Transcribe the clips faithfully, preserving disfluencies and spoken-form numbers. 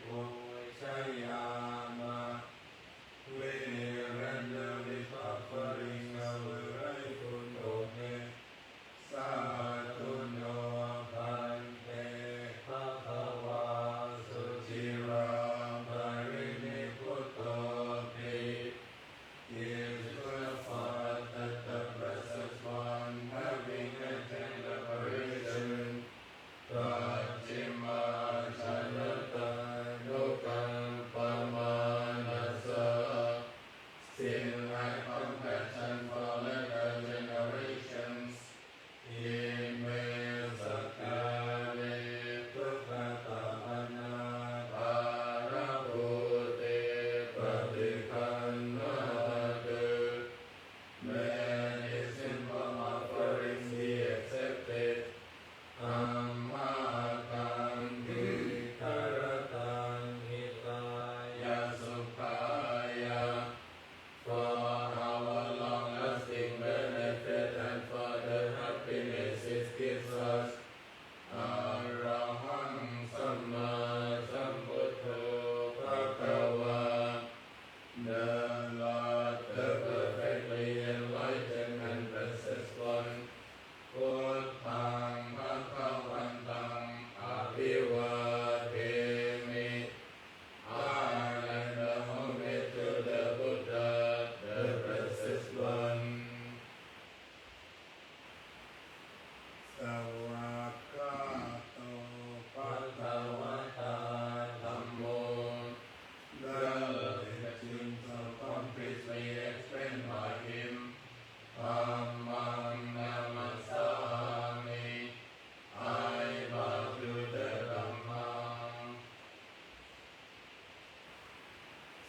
pūjayāma. Viriyañjali pākāriṃ avirayuṃ uṭṭhaṃ sādhu no bhante bhagavā suciraṃ parinibbutopi. Is required that the blessed one having attained liberation, pacchimājanatānukampamānasā, still have compassion for later generations, ime sakāre duggatapaṇṇākārabhūte paṭiggaṇhātu. Many simple offerings he accepted. Amhākaṃ dīgharattaṃ hitāya sukhāya, for our long-lasting benefit and for the happiness it gives us. Arahaṃ sammāsambuddho bhagavā, the Lord, the perfectly enlightened and blessed one. Buddhaṃ bhagavantaṃ abhivādemi. I render homage to the Buddha, the blessed one. Svākkhāto bhagavatā dhammo, the teachings of Buddha explained by him. Dhammaṃ namassāmi. I bow to the Dhamma.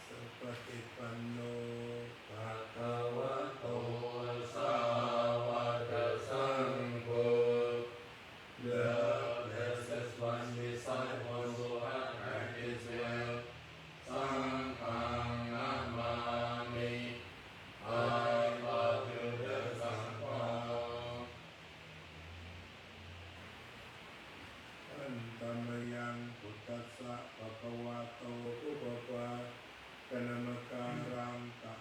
Supaṭipanno bhagavato sāvakasaṅgho, the blessed one's disciples who have practiced well. Saṅghaṃ namāmi. I bow to the Sangha. Handa mayaṃ buddhassa bhagavato pubbabhāganamakāraṃ, ta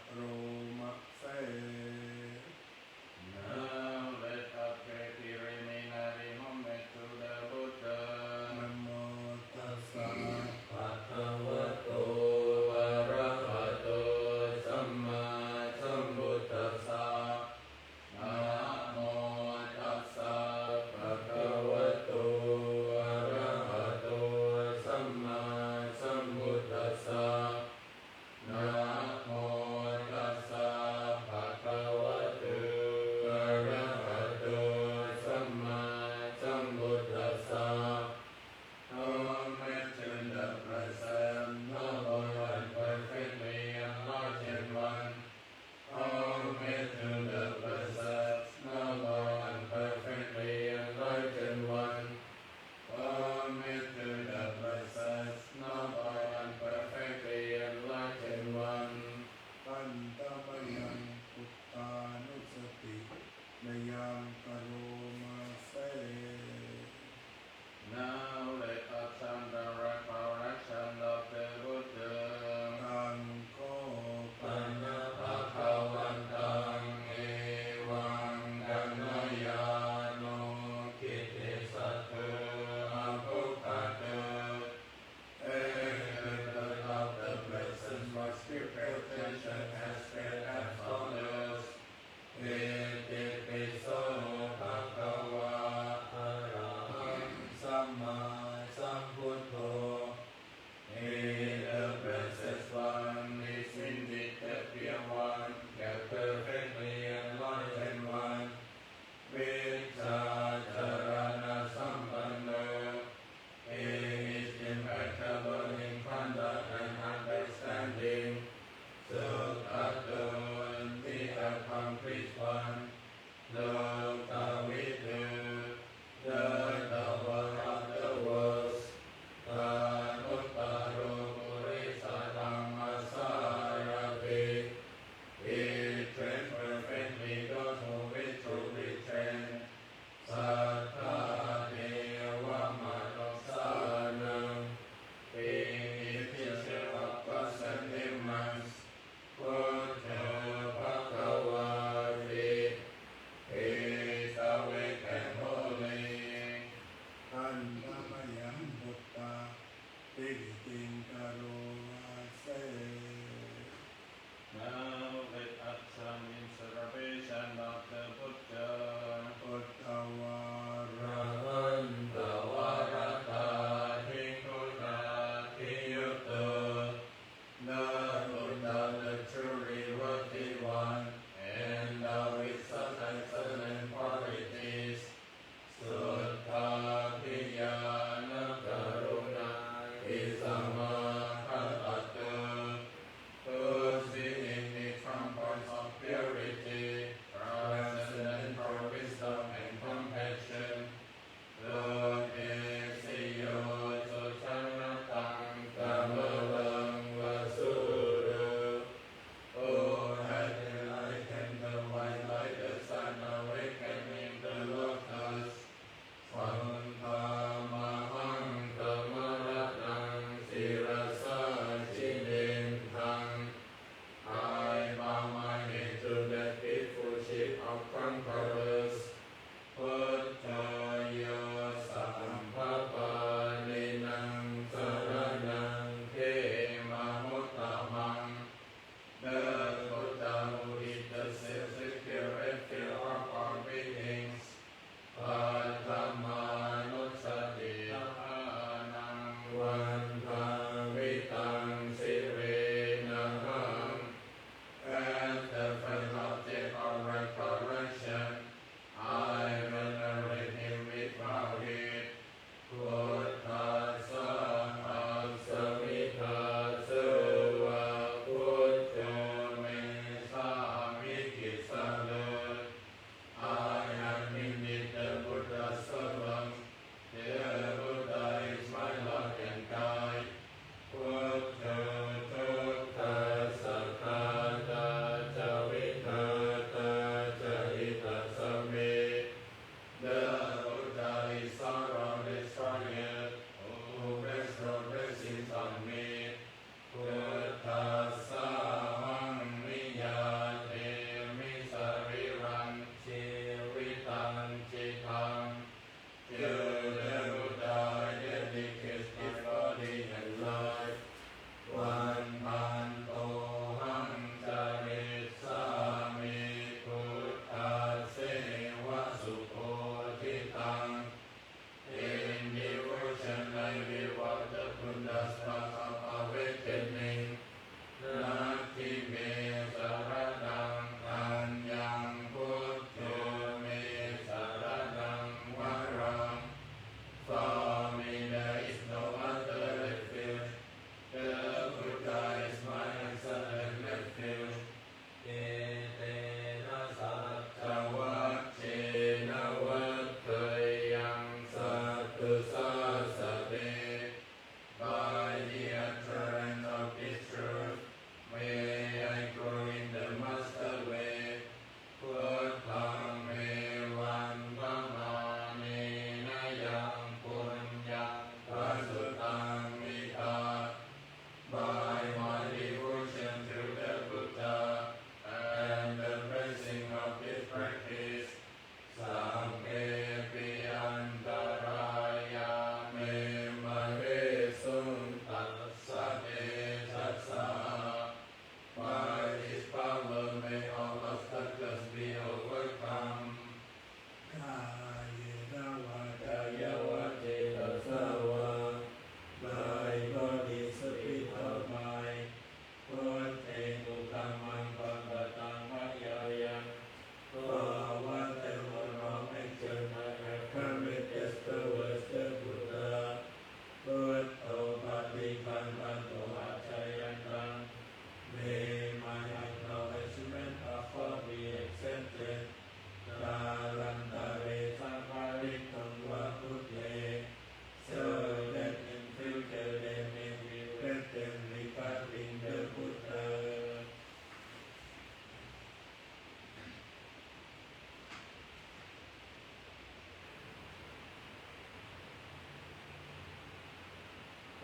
Nikkhatiṃ ca Buddhā.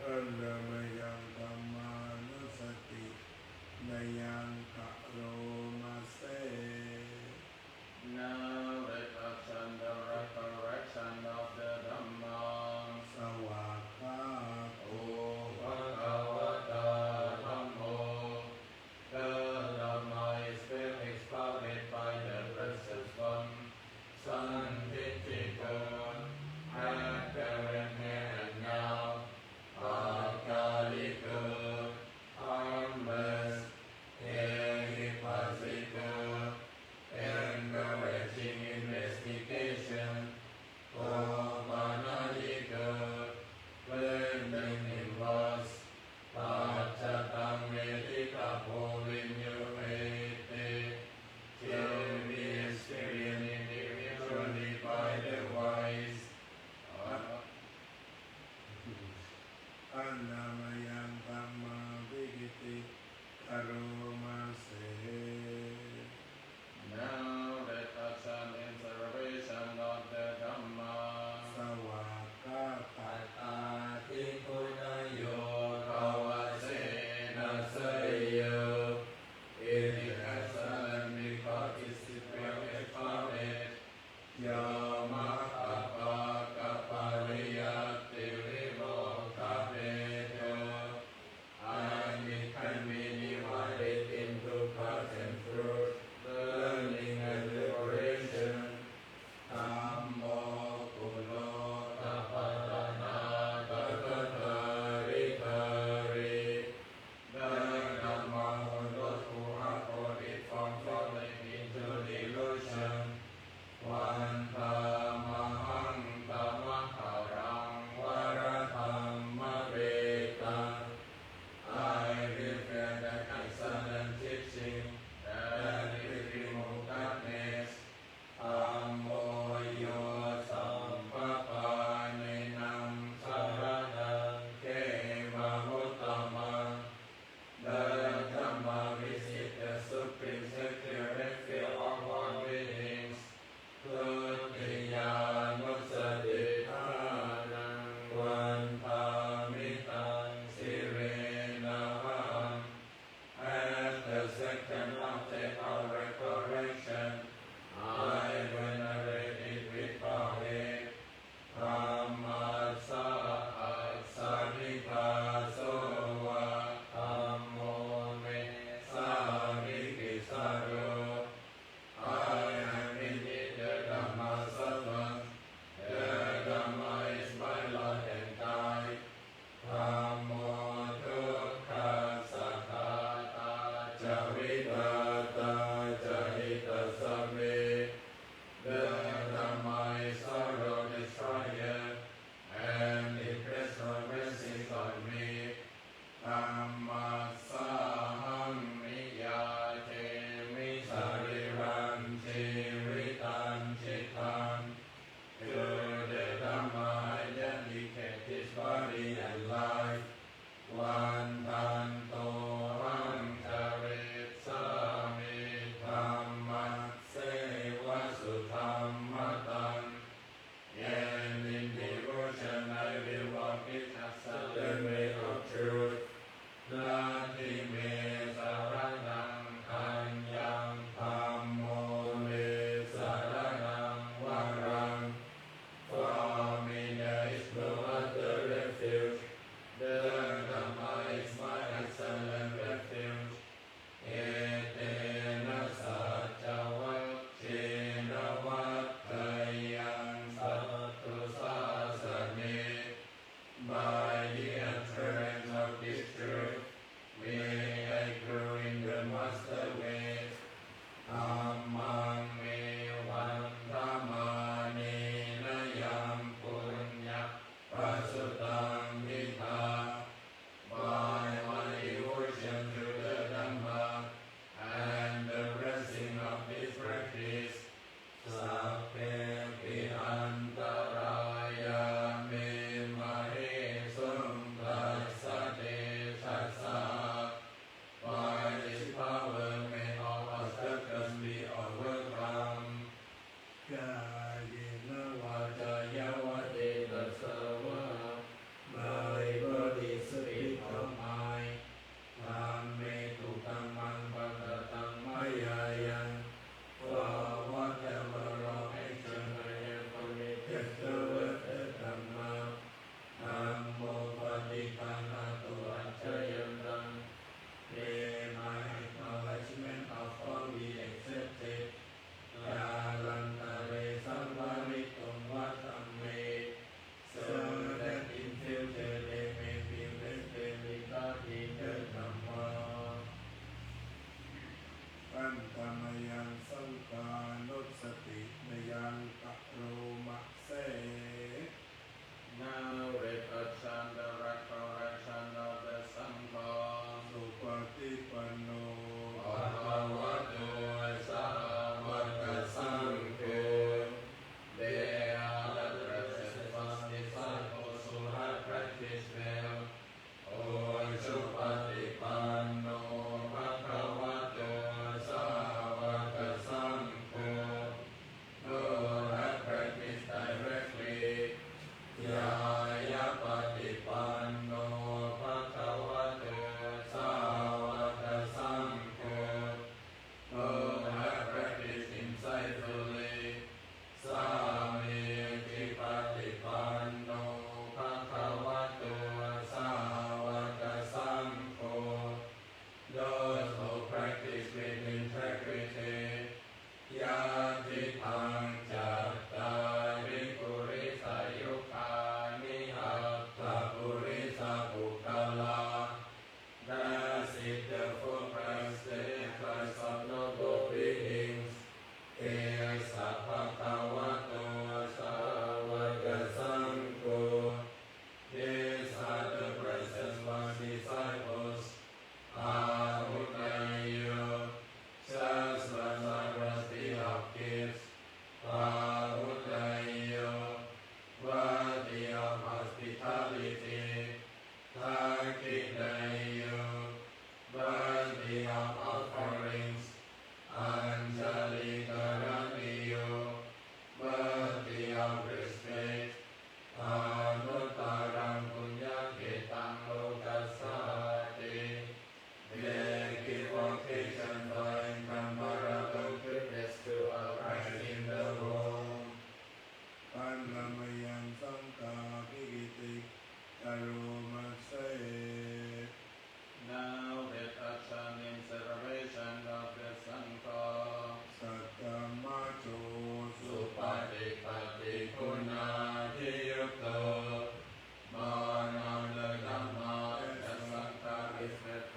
Handa mayaṃ dhammānussatinayaṃ karoma se. Now let us chant the recollection of the Dhamma. Svākkhāto bhagavatā dhammo. The Dhamma is well expounded by the Blessed One. Sandiṭṭhiko accurately and now. Akāliko harmless ehipassiko encouraging investigation. Opanayiko blending inwards. Paccattaṃ veditabbo viññūhīti. To be experienced individually by the wise. Handa mayaṃ dhammābhigīti karoma se. Now let us chant in celebration of the Dhamma. Svākkhātatādiguṇayo gāma se na seyyo. It is excellent because it is well expounded. Yo maggapākapariyattivimokkhabhedo. And it can be divided into parts and fruits, learning and liberation. Dhammo kulokapatanā tathadhārīdhārī. The Dhamma who knows who upholds it from falling into delusion. Vandāmahaṃ tamakaraṃ varadhammavetaṃ. I reveal the excellent teaching that is within who goodness. Dhammo yo sabbapāṇīnaṃ saraṇaṃ khemamuttamaṃ. The Dhamma, which is the supreme secure refuge of all beings. Dutiyānussatiṭṭhānaṃ vandāmi taṃ sirenahaṃ. As the second object of recollection, I venerate it with bowed head. Dhammassa asmiṃ dāso va, dhammo me sāmikissaro. I am indeed the Dhamma's servant. The Dhamma is my Lord and guide. Dhammo dukkhassa ghātā ca vidhātā ca hitassa me. The Dhamma is sorrow destroyer and it bestows blessings on me. Dhammassāhaṃ niyyādemi sarīrañjīvitañcidaṃ. To the Dhamma I dedicate this body and life. Vandantohaṃ carissāmi dhammasseva sudhammataṃ. And in devotion I will walk in excellent way of truth.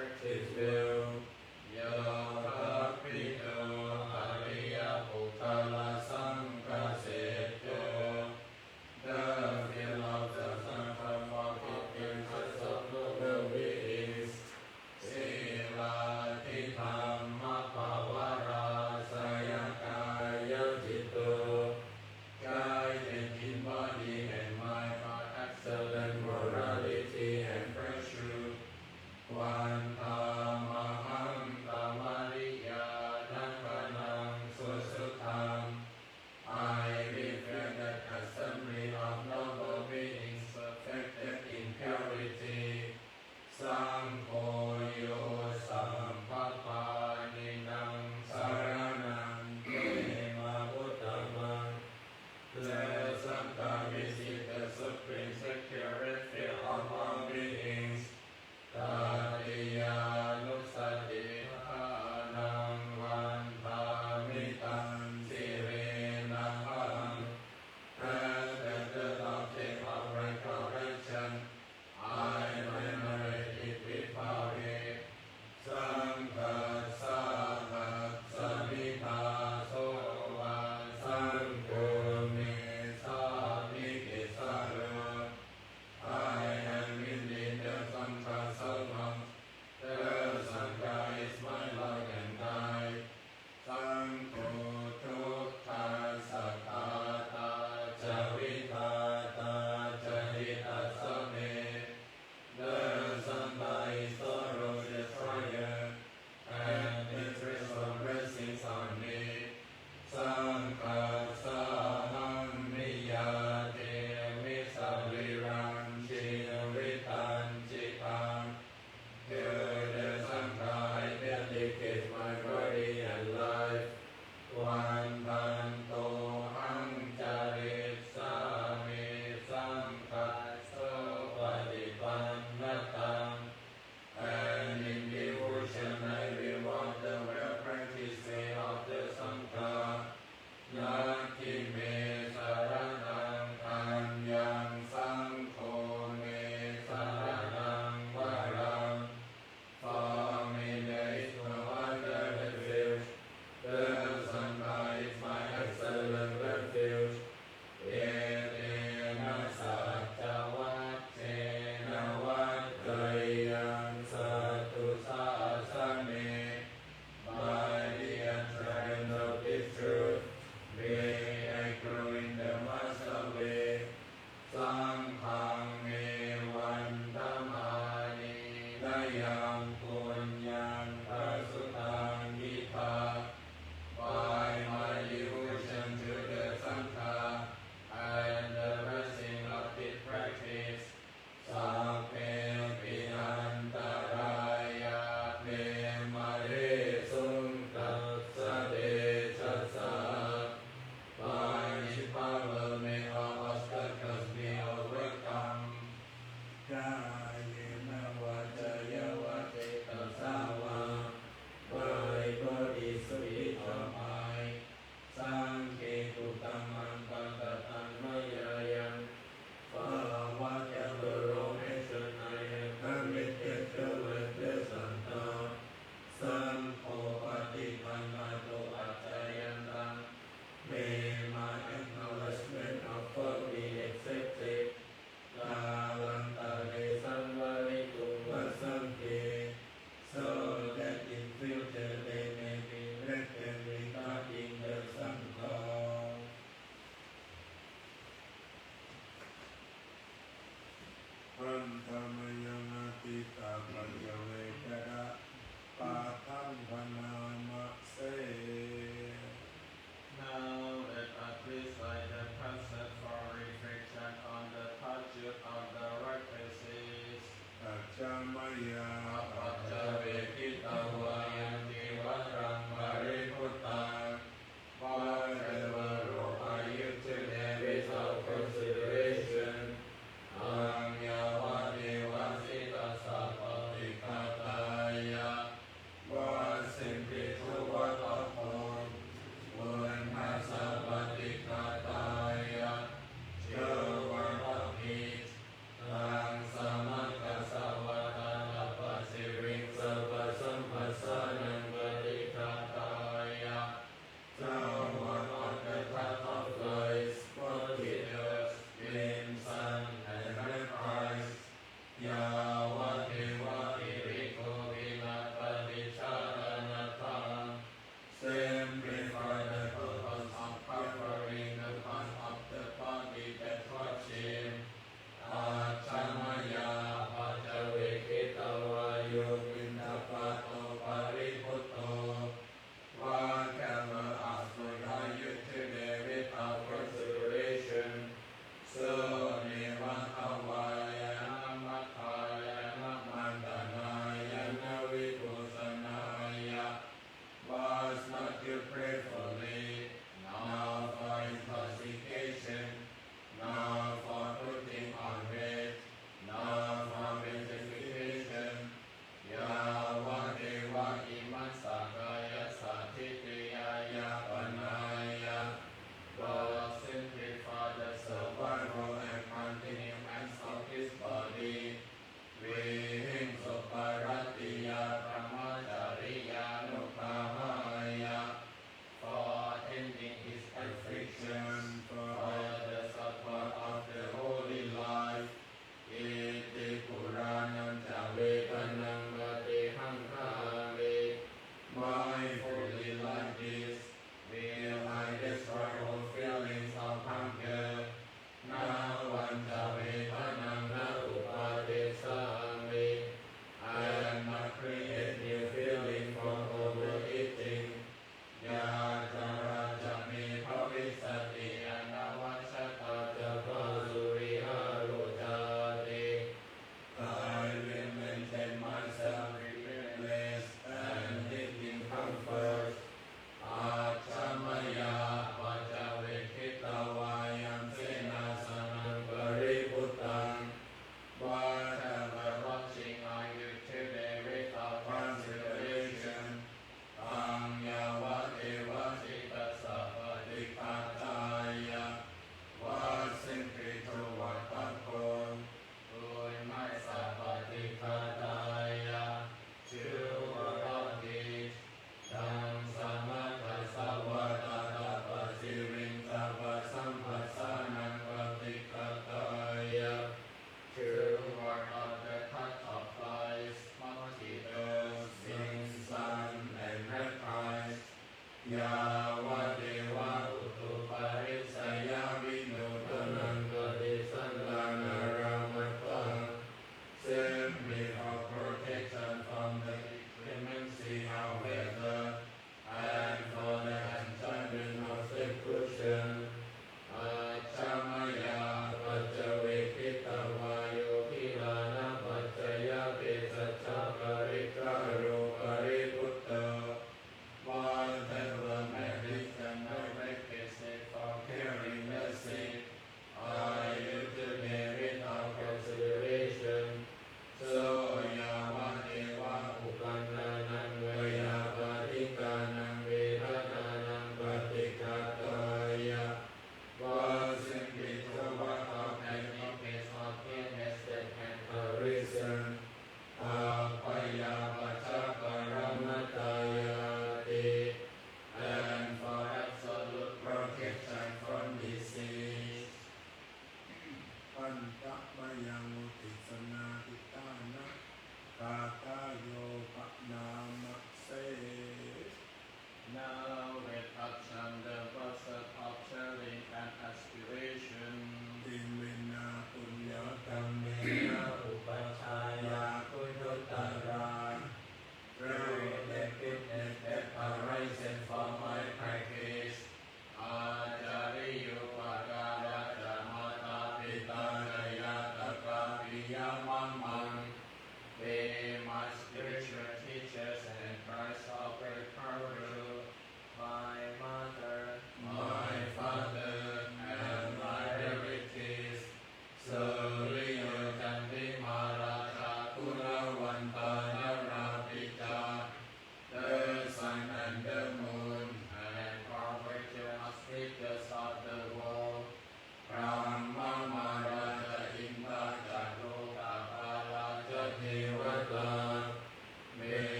Practice well. Yādapitu ariyapuggalā saṅghaseṭṭho, the philosopher Dharmapālika, the sopulent beings, sīlādidhammapavarāsayakāyacitto, guided in body and mind by excellent morality and virtue. Vandāmahaṃ tamariyāna gaṇaṃ susuddhaṃ. I revere that assembly of noble beings perfected in purity. Saṅgho yo sabbapāṇīnaṃ saraṇaṃ khemamuttamaṃ. The Sangha is the supreme security of all beings. Tatiyānussatiṭṭhānaṃ vandāmi taṃ sirenahaṃ. As the third object of recollection, I venerate it with bhāve. Saṅghassāhasmi dāso va, saṅgho me sāmikissaro. I am indeed the Saṅghassāmā. The Saṅgha is my light and guide. Saṅgho dukkhassa ghātā ca vidhātā ca hitassa me. The Saṅgha is sorrow destroyer and bestows blessings on me. Saṅghassāhaṃ niyyādemi sarīrañjīvitañcidaṃ. Through the Saṅgha I dedicate my body and life. Vandantohaṃ carissāmi saṅghassopaṭipannataṃ. And in devotion I reward the well-practiced way of the Saṅgha. Natthi me saraṇaṃ aññaṃ, saṅgho me saraṇaṃ varaṃ. For me there is no other refuge. The Saṅgha is my excellent refuge. Etena saccavajjena vaḍḍheyyaṃ satthu sāsane. By the utterance of this truth, may I grow in the Master way. Saṅghaṃ me vandamānena yaṃ puññaṃ pasutaṃ idha. By my devotion to the Saṅgha and the blessing of its practice, sabbepi antarāyā me māhesuṃ tassa tejasā. By his power may all obstacles be overcome. Kāyena vācāya va cetasā vā, by bodhi, speech or mind,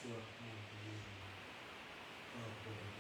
สวดมนต์เย็น ก็ควร